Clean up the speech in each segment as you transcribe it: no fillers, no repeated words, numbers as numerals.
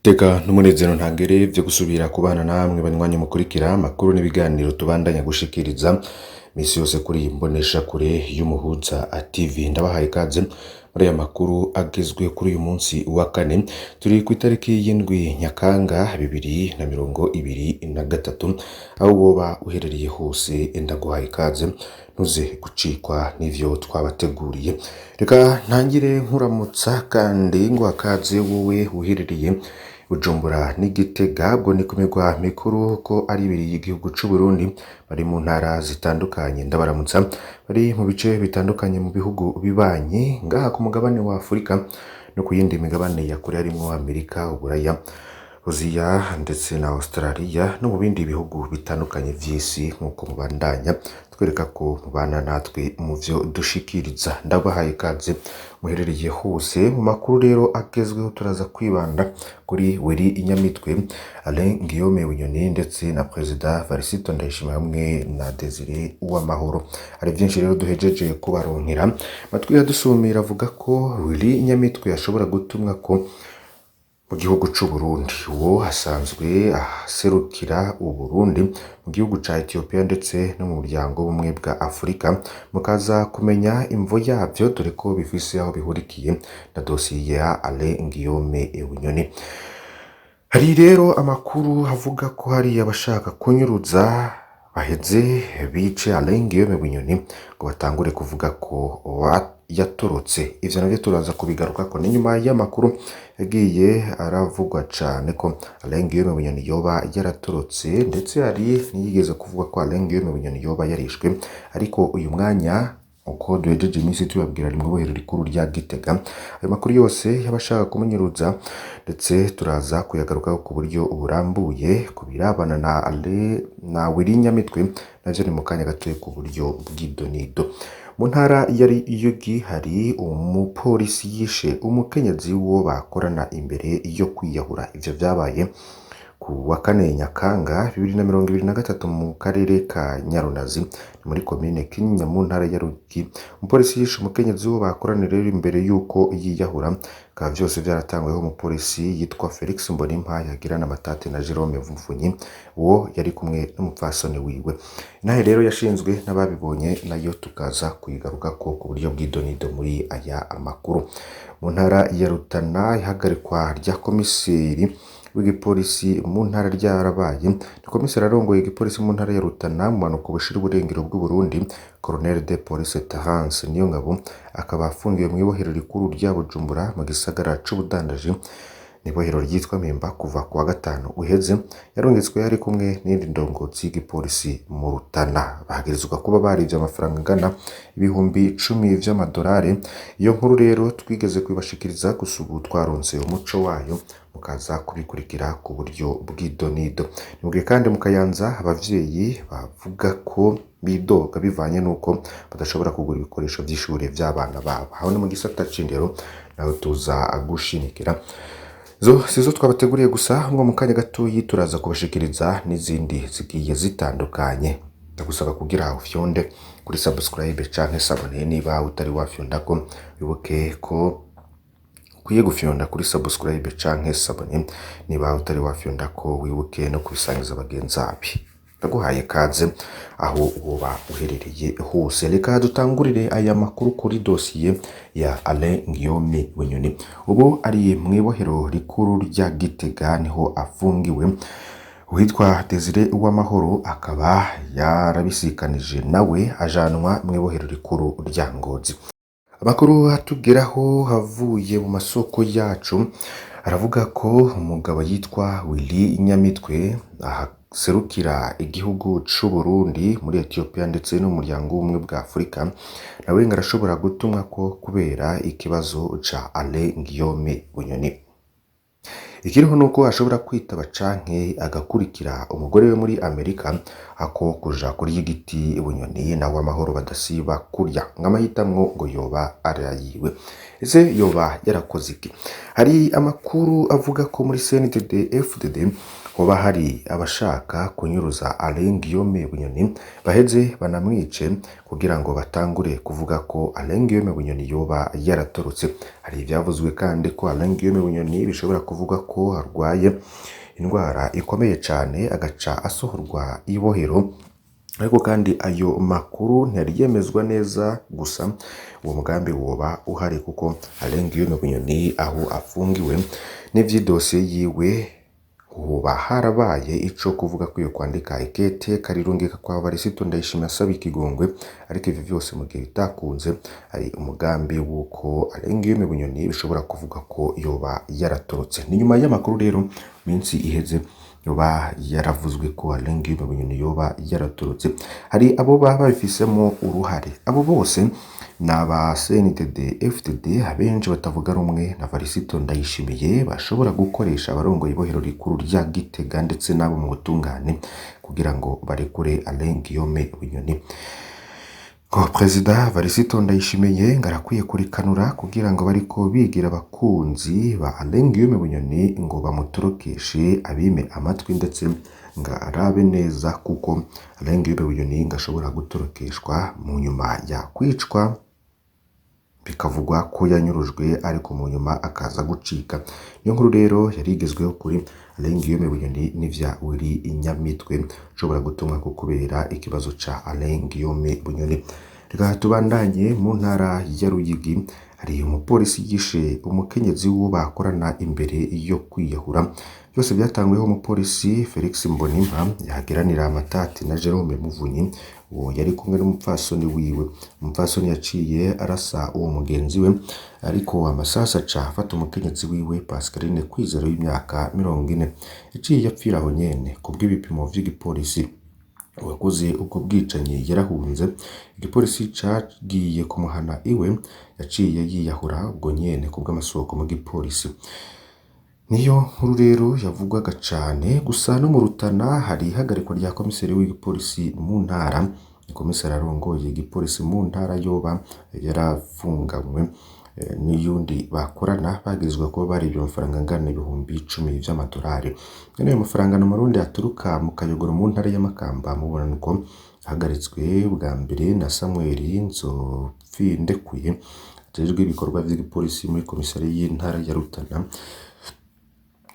Iteka n'umunezero ntangere vyo gusubira kubana namwe banywanyi mukurikira amakuru n'ibiganiro tubandanya gushikiriza misi yose kuri iyi mboneshakure y'Umuhuza TV. Ndabahaye ikaze muri aya makuru agezwe kuri uyu munsi wa kane, turi ku itariki y'indwi Nyakanga 2023. Aho woba uherereye hose ndaguhaye ikaze, ntuze gucikwa n'ivyo twabateguriye. Reka ntangire nkuramutsa kandi nguha ikaze wowe uherereye Bujumbura n'Igitega, ubwo ni ku migwa mikuru ko ari ibiri y'igihugu c'u Burundi, bari mu ntara zitandukanye. Ndabaramutsa bari mu bice bitandukanye mu bihugu bibanyi ngaha ku mugabane wa Afurika no ku yindi migabane ya kure harimwo Amerika, Uburaya, Aziya ndetse na Australia no mu bindi bihugu bitandukanye vy'isi, nk'uko mubandanya twereka ko mubana natwe mu vyo dushikiriza. Ndabahaye ikaze muherereye hose. Mu makuru rero agezweho turaza kwibanda kuri Willy Nyamitwe, Alain Guillaume Bunyoni ndetse na Perezida Varisito Ndayishimiye hamwe na Desire Uwamahoro. Hari vyinshi rero duhejeje kubaronkera. Amatwi yadusumira avuga ko Willy Nyamitwe ashobora gutumwa ko mu gihugu c'u Burundi. Uwo asanzwe aserukira Uburundi mu gihugu ca Ethiopia ndetse no mu muryango w'ubumwe bwa Afurika, mukaza kumenya imvo yavyo dore ko bifise aho bihurikiye na dosiye ya Alain Guillaume Bunyoni. Hari rero amakuru avuga ko hari abashaka kunyuruza baheze bice Alain Guillaume Bunyoni ngo batangure kuvuga ko yatorotse. Ivyo navyo turaza kubigarukako ni nyuma y'amakuru yagiye aravugwa cane ko Alain Guillaume Bunyoni yoba yaratorotse, ndetse hari n'iyigeze kuvuga ko Alain Guillaume Bunyoni yoba yarishwe, ariko uyu mwanya uko duhejeje iminsi tubabwira ari mw'ibohero rikuru rya Gitega. Ayo makuru yose y'abashaka kumunyuruza ndetse turaza kuyagarukaho ku buryo burambuye. Ku birabana na Ale na Willy Nyamitwe navyo ni mu kanya gatoya ku buryo bw'idonido. Mu ntara ya Ruyigi hari umupolisi yishe umukenyezi w'uwo bakorana imbere yo kwiyahura. Ivyo vyabaye ku wa kane Nyakanga 2023 mu karere ka Nyarunazi, ni muri komine Kinyinya mu ntara ya Ruyigi. Umupolisi yishe umukenyezi w'uwo bakorana rero imbere y'uko yiyahura. Bikaba vyose vyaratanguyeho umupolisi yitwa Felix Mbonimpa yagirana amatate na Jerome Muvunyi, uwo yari kumwe n'umupfasoni wiwe. Intahe rero yashinzwe n'ababibonye nayo tukaza kuyigarukako ku buryo bw'idonido muri aya makuru. Mu ntara ya Rutana ihagarikwa rya komiseri w'igipolisi mu ntara ryarabaye. Ni komiseri arongoye igipolisi mu ntara ya Rutana mu mpanuka bushira uburengero bw'Uburundi, Colonel de Police Terence Niyongabo, akaba afungiwe mw'ibohero rikuru rya Bujumbura mu gisagara c'ubudandaji, n'ibohero ryitwa Mpimba kuva ku wa gatanu uheze. Yarungitswe yari kumwe n'iyindi ndongozi y'igipolisi mu Rutana, bagirizwa kuba barivye amafaranga angana 10,000 vy'amadolari. Iyo nkuru rero twigeze kubibashikiriza, gusa ubu twaronse umuco wayo, mukaza kubikurikira ku buryo bw'idonido. Ni mugihe kandi mu Kayanza abavyeyi bavuga ko bidoga bivanye n'uko badashobora kugura ibikoresho vy'ishure vy'abana babo. Aho ni mu gisata c'indero naho tuza gushimikira. Zo sizo twabateguriye gusa, ngo mu kanya gatoyi turaza kubashikiriza n'izindi zigiye zitandukanye. Ndagusaba kugira ufyonde kuri subscribe canke s'abonner niba utari wafyondako, wibuke ko ukwiye gufyonda kuri subscribe canke s'abonner niba utari wafyondako, wibuke no kubisangiza bagenzi bawe. Ndaguhaye kaze aho woba uherereye hose. Reka dutangurire aya makuru kuri dosiye ya Alain Guillaume Bunyoni. Ubu ari mw'ibohero rikuru rya Gitega niho afungiwe. Uwitwa Desire Uwamahoro akaba yarabisikanije nawe ajanwa mw'ibohero rikuru rya Ngozi. Amakuru atugeraho havuye mu masoko yacu aravuga ko umugabo yitwa Willy Nyamitwe aserukira igihugu c'u Burundi muri Ethiopia ndetse n'umuryango w'ubumwe bwa Afurika, nawe ngo arashobora gutumwa ko kubera ikibazo ca Alain Guillaume Bunyoni. Ikiriho nuko ashobora kwitaba canke agakurikira umugore we muri Amerika ako kuja kurya igiti Bunyoni nawe amahoro badasiba kurya, nk'amahitamwo ngo yoba arayiwe. Ese yoba yarakoze iki? Hari amakuru avuga ko muri CNDD FDD hoba hari abashaka kunyuruza Alain Guillaume Bunyoni baheze banamwice kugira ngo batangure kuvuga ko Alain Guillaume Bunyoni yoba yaratorotse. Hari ivyavuzwe kandi ko Alain Guillaume Bunyoni bishobora kuvuga ko arwaye indwara ikomeye cane agaca asohorwa ibohero, ariko kandi ayo makuru ntiyari yemezwa neza, gusa uwo mugambi woba uhari kuko Alain Guillaume Bunyoni aho afungiwe n'ivy'idosiye yiwe hoba harabaye ico kuvuga ko yokwandika ikete karirungika kwa Varisito Ndayishimiye asaba ikigongwe, ariko ivyo vyose mu gihe bitakunze hari umugambi w'uko Alain Guillaume Bunyoni bishobora kuvuga ko yoba yaratorotse. Ni nyuma y'amakuru rero minsi iheze yoba yaravuzwe ko Alain Guillaume Bunyoni yoba yaratorotse. Hari abo baba babifisemo uruhare, abo bose ni aba CNDD FDD abenshi batavuga rumwe na Varisito Ndayishimiye bashobora gukoresha abarongoye ibohero rikuru rya Gitega ndetse n'abo mu butungane kugira ngo barekure Alain Guillaume Bunyoni. Ngo Perezida Varisito Ndayishimiye ngo arakwiye kurikanura kugira ngo bariko bigira abakunzi ba Alain Guillaume Bunyoni ngo bamutorokeshe abime amatwi ndetse ngo arabe neza kuko Alain Guillaume Bunyoni ngo ashobora gutorokeshwa mu nyuma ya kwicwa bikavugwa ko yanyurujwe ariko mu nyuma akaza gucika. Niyo nkuru rero yari igezweho kuri Alain Guillaume Bunyoni n'ivya Willy Nyamitwe ushobora gutumwa ko kubera ikibazo ca Alain Guillaume Bunyoni. Reka tubandanye mu ntara ya Ruyigi, hari umupolisi yishe umukenyezi w'uwo bakorana imbere yo kwiyahura. Byose byatanguyeho umupolisi Felix Mbonimpa yagiranira amatati na Jerome Muvunyi, uwo yari kumwe n'umupfasoni wiwe. Umupfasoni yaciye arasa uwo mugenzi we, ariko amasasu aca afata umukenyezi wiwe Pascaline Kwizera w'imyaka 40. Yaciye apfira aho nyene kubw'ibipimo vy'igipolisi. Uwakoze ubwo bwicanyi yarahunze, igipolisi cagiye kumuhana iwe, yaciye yiyahura ubwo nyene kubw'amasoko mu gipolisi. Niyo nkuru rero yavugwaga cane, gusa no mu Rutana hari ihagarikwa rya komiseri w'igipolisi mu ntara. Komiseri arongoye igipolisi mu ntara yoba yarafunganywe n'iyundi bakorana bagirizwa kuba barivye amafaranga angana 10,000 vy'amadolari. Nyene ayo mafaranga n'amarundi aturuka mu Kayogoro mu ntara ya Makamba. Mubona nuko ahagaritswe bwa mbere na Samuel Nzopfindekuye ajejwe ibikorwa vy'igipolisi muri komisari y'intara ya Rutana.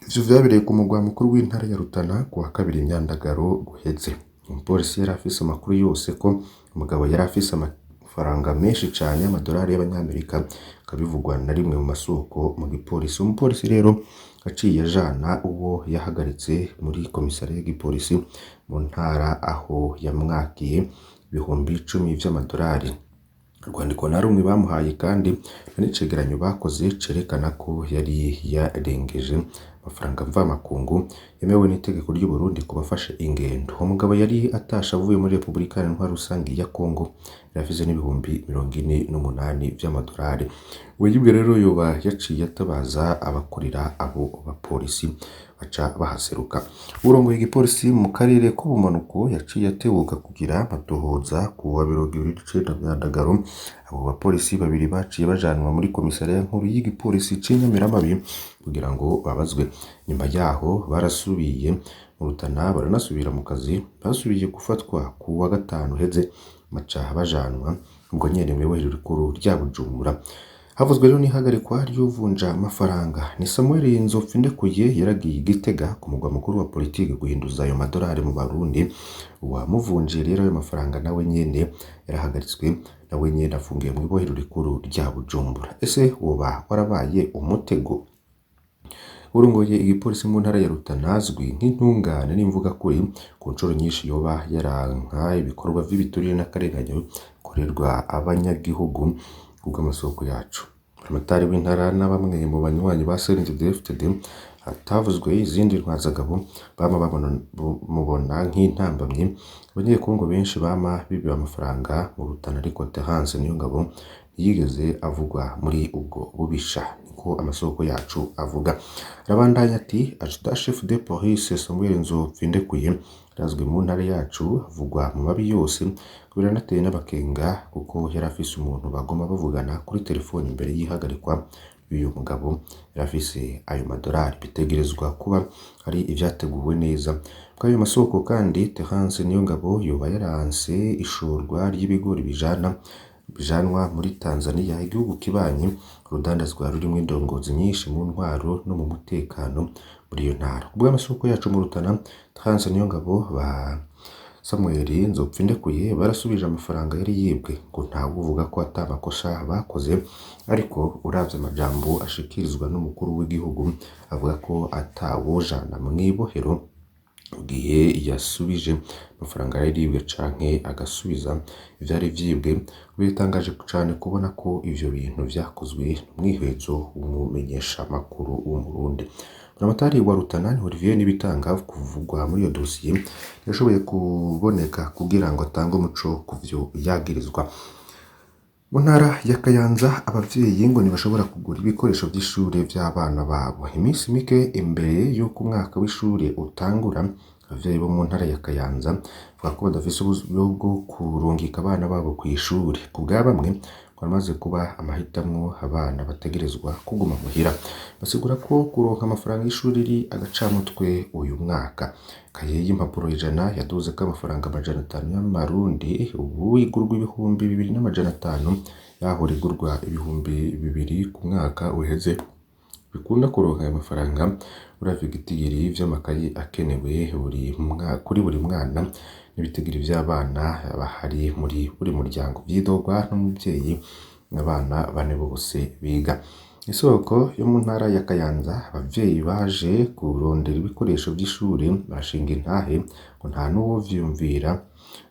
Ivyo vyabereye ku mugwa mukuru w'intara ya Rutana kuwa kabiri Imyandagaro guheze. Umupolisi yari afise amakuru yose ko umugabo yari afise amafaranga menshi cane y'amadolari y'abanyamerika, akabivugwa na rimwe mu masoko mu gipolisi. Umupolisi rero aciye ajana uwo yahagaritse muri komisariya y'igipolisi mu ntara aho yamwakiye 10,000 vy'amadolari. Urwandiko na rumwe bamuhaye kandi n'icegeranyo bakoze cerekana ko yari yarengeje amafaranga mvamakungu yemewe n'itegeko ry'u Burundi ku bafashe ingendo. Uwo mugabo yari atashe avuye muri Repubulika Iharanira Rusangi ya Kongo, yari afise n'48,000 vy'amadolari. Uwiyibwe rero yoba yaciye atabaza abakurira abo bapolisi baca bahaseruka. Urongoye igipolisi mu karere k'ubumanuko yaciye atebuka kugira amatohoza ku wa 29 Myandagaro. Abo bapolisi babiri baciye bajanwa muri komisariya nkuru y'igipolisi c'Inyamiramabi kugira ngo babazwe. Nyuma yaho barasubiye mu Rutana baranasubira mu kazi, basubiye gufatwa ku wa gatanu uheze baca bajanwa ubwo nyene mw'ibohero rikuru rya Bujumbura. Havuzwe rero n'ihagarikwa ry'uvunja amafaranga. Ni Samuel Nzopfindekuye yaragiye i Gitega ku mugwa mukuru wa politike guhinduza ayo madolari mu Barundi. Uwamuvunjiye rero ayo mafaranga nawe nyene yarahagaritswe, nawe nyene afungiye mw'ibohero rikuru rya Bujumbura. Ese woba warabaye umutego? Urongoye igipolisi mu ntara ya Rutana azwi nk'intungane n'imvugakuri, ku ncuro nyinshi yoba yaranka ibikorwa vy'ibiturire n'akarenganyo bikorerwa abanyagihugu kubw'amasoko yacu. Buramatari w'intara na bamwe mu banywanyi ba CNDD-FDD hatavuzwe izindi ntwazagabo bama bamubona nk'intambamyi. Abanyekongo benshi bama bibiwe amafaranga mu Rutana, ariko Terence Niyongabo ntiyigeze avugwa muri ubwo bubisha, niko amasoko yacu avuga. Arabandanya ati Adjudant Chef de Police Samuel Nzopfindekuye arazwi mu ntara yacu, avugwa mu mabi yose, ngo biranateye n'abakenga kuko yari afise umuntu bagoma bavugana kuri telefoni imbere y'ihagarikwa. y'uyu mugabo yarafise ayo madorari. Bitegerezwa kuba ari ivyateguwe neza. Bw'ayo masoko kandi, Terence Niyongabo yoba yaranse ishorwa ry'ibigori bijanwa muri Tanzania, igihugu kibanyi, urudandazwa rurimwo indongozi nyinshi mu ntwaro no mu mutekano muri iyo ntara. Kubw'amasoko yacu mu Rutana, Terence Niyongabo ba Samuel Nzopfindekuye barasubije amafaranga yari yibwe, ngo ntawuvuga ko ata makosa bakoze, ariko uravye amajambo ashikirizwa n'umukuru w'igihugu avuga ko atawojana mw'ibohero mu gihe yasubije amafaranga yari yibwe canke agasubiza ivyari vyibwe. Biratangaje cane kubona ko ivyo bintu vyakozwe n'umwihwezo w'umumenyeshamakuru w'Umurundi. Buramatari wa Rutana ni Olivier Nibitanga kuvugwa muri iyo dosiye yashoboye kuboneka kugira ngo atange umuco kuvyo yagirizwa. Mu ntara ya Kayanza abavyeyi ngo ntibashobora kugura ibikoresho vy'ishure vy'abana babo. Iminsi mike imbere y'uko umwaka w'ishure utangura, abavyeyi bo mu ntara ya Kayanza bavuga ko badafise uburyo bwo kurungika abana babo kw'ishure. Kubwa bamwe, ngo haramaze kuba amahitamwo abana bategerezwa kuguma muhira. Basigura ko kuronka amafaranga y'ishure ari agacamutwe uyu mwaka. Ikaye y'impapuro 100 yaduzeko amafaranga 500 y'amarundi, ubu igurwa 2500, yahora igurwa 2000 ku mwaka uheze. Bikunda kuronka ayo mafaranga uravye igitigiri vy'amakaye akenewe kuri buri mwana n'ibitigiri vy'abana bahari muri buri muryango. Vyidogwa n'umuvyeyi abana bane bose biga. Isoko yo mu ntara ya Kayanza, abavyeyi baje kurondera ibikoresho vy'ishure barashinga intahe ngo nta n'uwovyiyumvira,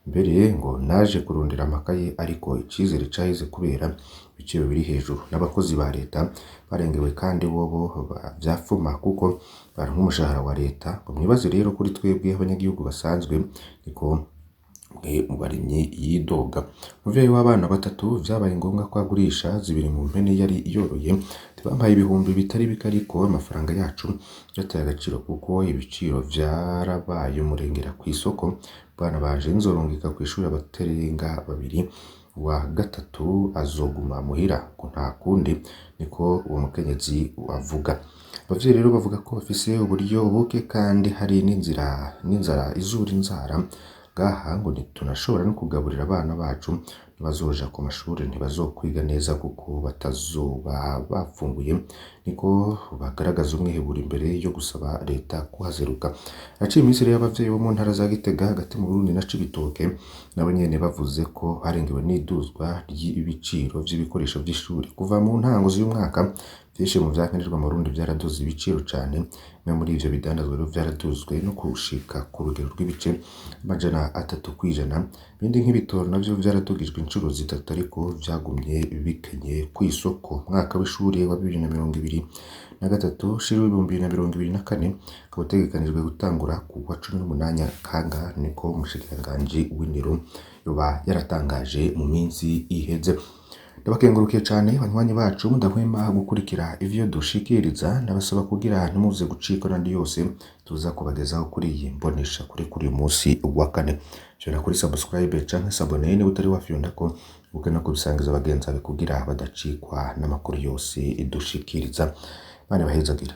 mbere ngo naje kurondera amakaye ariko icizere caheze kubera ibiciro biri hejuru. N'abakozi ba leta barengewe kandi bobo vyafuma kuko baronka umushahara wa leta. Ngo mwibaze rero kuri twebwe abanyagihugu basanzwe, niko umwe mu barimyi yidoga. Umuvyeyi w'abana batatu vyabaye ngombwa ko agurisha zibiri mu mpene yari yoroye. Bampaye ibihumbi bitari bike ariko amafaranga yacu yataye agaciro kuko ibiciro vyarabaye umurengera kw'isoko. Bana banje nzorungika kw'ishure abatarenga babiri, uwa gatatu azoguma muhira ngo nta kundi, niko uwo mukenyezi avuga. Abavyeyi rero bavuga ko bafise uburyo buke kandi hari n'inzara izura inzara. Ngaha ngo ntitunashobora no kugaburira abana bacu, ntibazoja ku mashure, ntibazokwiga neza kuko batazoba bafunguye, niko bagaragaza umwiheburo imbere yo gusaba leta kuhaseruka. Haciye iminsi rero abavyeyi bo mu ntara za Gitega hagati mu Burundi na Cibitoke nabo nyene bavuze ko barengewe n'iduzwa ry'ibiciro vy'ibikoresho vy'ishure. Kuva mu ntango z'uyu mwaka, vyinshi mu vyankenerwa mu Burundi vyaraduze ibiciro cane. Bimwe muri ivyo bidandazwa rero vyaraduzwe no gushika ku rugero rw'ibice 300%. Ibindi nk'ibitoro navyo vyaradugijwe incuro zitatu ariko vyagumye bikenye kw'isoko. Umwaka w'ishure wa 2023 ushira 2024 ukaba utegekanijwe gutangura ku wa 18 Nyakanga, niko umushikiranganji w'indero yoba yaratangaje mu minsi iheze. Ndabakengurukiye cane banywanyi bacu mudahwema gukurikira ivyo dushikiriza, ndabasaba kugira ntimuze gucikwa n'andi yose tuza kubagezaho kuri iyi mbonesha kure kuri uyu munsi wa kane. Shobora kuri subscribe canke s'abonner niba utari wafyondako, uke no kubisangiza bagenzi bawe kugira badacikwa n'amakuru yose dushikiriza. Imana ibahezagire.